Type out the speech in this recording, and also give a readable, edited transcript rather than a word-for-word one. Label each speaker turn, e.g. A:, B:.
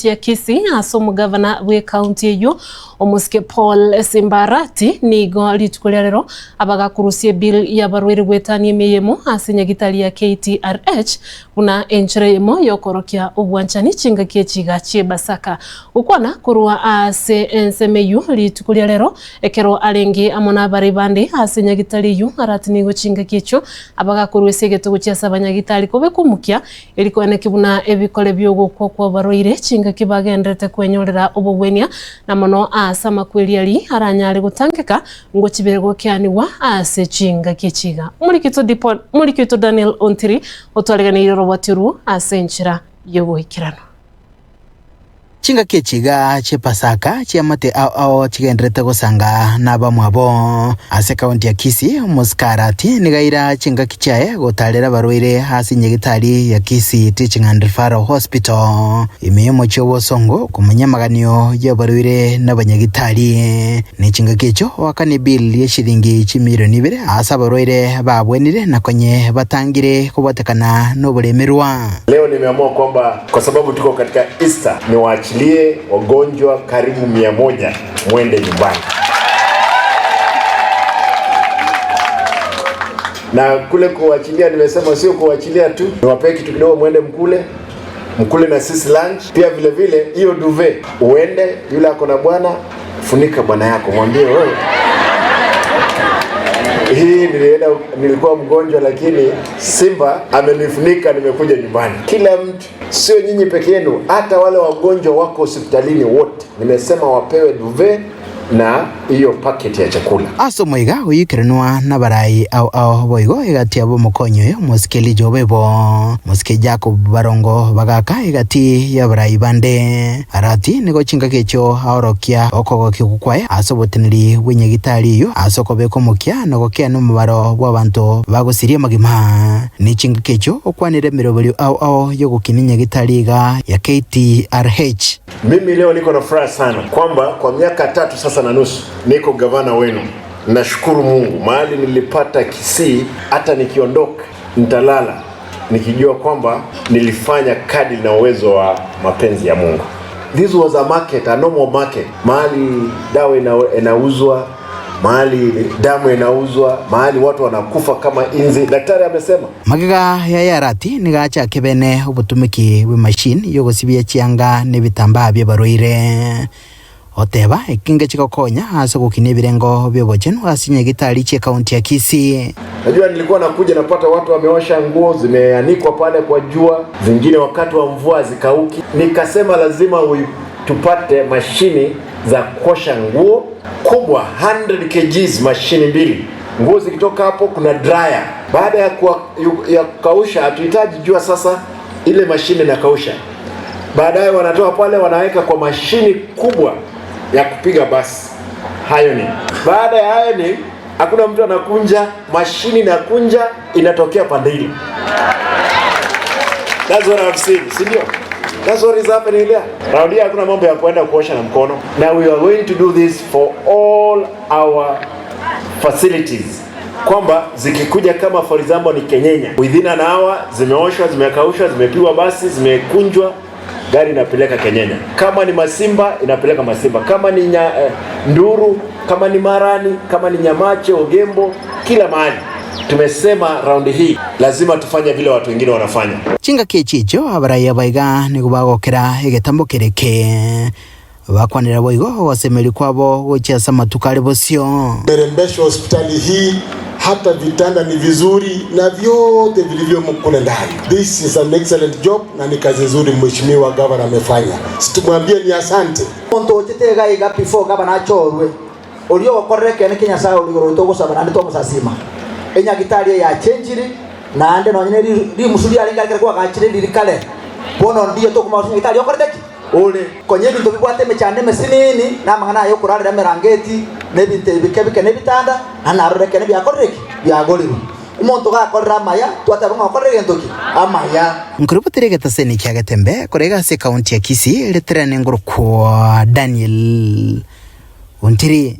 A: Ya Kisii ase omogavana bw'ekaunti eyio omosike Paul Simbarati nigo rituko ria rero abagakurusia ebill y'abarwaire goetania emia eyemo ase nyagitari ya KTRH buna enchera eyemo y'okorokia obwanchani chingaki echiga chi'ebasaka. Gokwana korwa ase ensemo eyio rituko ria rero ekero arenge amo nabarai bande ase nyagitari eyio Arati nigo chingaki echio abagakoruesia egeto gochia ase abanyagitari kobeka omokia Erikoeneki buna ebikore bi'ogokwa kw'abarwaire chingaki bagenderete kwenyorera obogwenia, na mono aase amakweri aria aranyare gotangeka, ngochibere gokeanigwa ase chingaki echi iga. Omoriki oito Daniel Ontiri otwareganeirie oroboti orwo ase enchera y'ogoikeranu.
B: Chingaki echi iga chi'Epasaka chi'amate ao ao chigendererete gosanga nabamwabo. Ase ekaunti ya Kisii, Omosike Arati nigo aira chingaki chiaye gotaarera abarwaire ase enyagitari ya Kisii Teaching and Referral Hospital ime y'omochie o Bosongo komanya amaganio y'abarwaire n'abanyagitari. Ne chingaki echio oakane ebill y'eshiringi chimilioni ibere ase abarwaire babwenire na konye batangire kobwatekana noboremerwa.
C: Leo nimeamua kwamba kwa sababu tuko katika Easter niwaachilie wagonjwa karibu 100 mwende nyumbani. Na kule kuwachilia, nimesema sio kuwachilia tu, niwapee kitu kidogo mwende mkule mkule na sisi lunch. Pia vile vile hiyo duvet uende, yule ako na bwana, funika bwana yako, mwambie wewe hii nilienda, nilikuwa mgonjwa lakini Simba amenifunika, nimekuja nyumbani. Kila mtu, sio nyinyi peke yenu, hata wale wagonjwa wako hospitalini wote, nimesema wapewe duvet na hiyo packet ya chakula.
B: Ase omoiga oyoikeranwa nabarai ao ao boigo egati yabo omokonyi oyo omosike Elija Obebo, omosike Jacob Barongo bagaka egati y'abarai bande. Arati nigo chingaki echio aorokia okogokigwa kwaye ase oboteneneri bw'enyagitari eyio ase okobeka omokia na gokeana omobaro bw'abanto bagosiria amagima. Ne chingaki echio okwanire emeroberio ao ao y'ogokina enyagitari iga ya KTRH.
C: Mimi leo niko na furaha sana kwamba kwa miaka tatu sasa na nusu niko gavana wenu. Nashukuru Mungu mahali nilipata Kisii, hata nikiondoka nitalala nikijua kwamba nilifanya kadri na uwezo wa mapenzi ya Mungu. This was a market, a normal market, mahali dawa inauzwa, mahali damu inauzwa, mahali watu wanakufa kama inzi. Daktari amesema
B: Magega yaye Arati nigo achake bene obotumiki bw'emachine y'ogosibia chianga na ebitambaa bi'abarwaire. Oteba, Eki ngechi gokonya ase ogokina ebirengo bi'obochenu ase chinyagitari chi'ekaunti ya Kisii.
C: Najua nilikuwa nakuja napata watu wameosha nguo zimeanikwa pale kwa jua, zingine wakati wa mvua hazikauki. Nikasema lazima ui, tupate mashini za kuosha nguo kubwa 100 kgs, mashini mbili. Nguo zikitoka hapo kuna dryer. Baada ya, kuwa, ya kukausha hatuhitaji jua sasa, ile mashine inakausha. Baadaye wanatoa pale wanaweka kwa mashini kubwa ya kupiga basi ironing. Baada ya ironing hakuna mtu anakunja, mashini inakunja inatokea pande ile. That's what I've seen, si ndio? That's what is happening there. Raundi hii hakuna mambo ya kuenda kuosha na mkono. Now we are going to do this for all our facilities kwamba zikikuja kama for example ni Kenyenya, within an hour zimeoshwa, zimekaushwa, zimepigwa basi, zimekunjwa, gari inapeleka Kenyenya. Kama ni Masimba inapeleka Masimba, kama ni nya, eh, Nduru, kama ni Marani, kama ni Nyamache, Ogembo, kila mahali. Tumesema raundi hii lazima tufanye vile watu wengine wanafanya.
B: Chingaki echi echio abarai aba iga nigo bagokera egetambo kere eke, bakwanera boigo ogosemeria kwabo gochia ase amatuko are bosio.
D: Merembeshwa hospitali hii hata vitanda ni vizuri na vyote vilivyomo kule ndani. This is an excellent job na ni kazi nzuri mheshimiwa gavana amefanya. Situmwambie ni asante.
E: Omonto ochete iga iga before gavana achorwe, oria ogokorera ekeene kia Nyasae ore igoro oito ogosaba naende twamosasima. Enyagitari eye yachenchiri, naende nonye ne rimusu riarenge ekero kwagachire riri kare, bono ndiyo tokomanya gose nyagitari okorete ki? Ore. Konya ebinto bibwate emechando emesinini, na amang'ana aya okorarera emerangeti, na ebinto ebi bike bike na ebitanda, na narore ekeene biakorire ki? Biagorirwe. Omonto gakorire amaya, twateba ng'a okorire egento ki? Amaya.
B: Nkorobotera egetaseni kia Getembe korega ase ekaunti ya Kisii, Reterane ngorokwa Daniel Ontiri.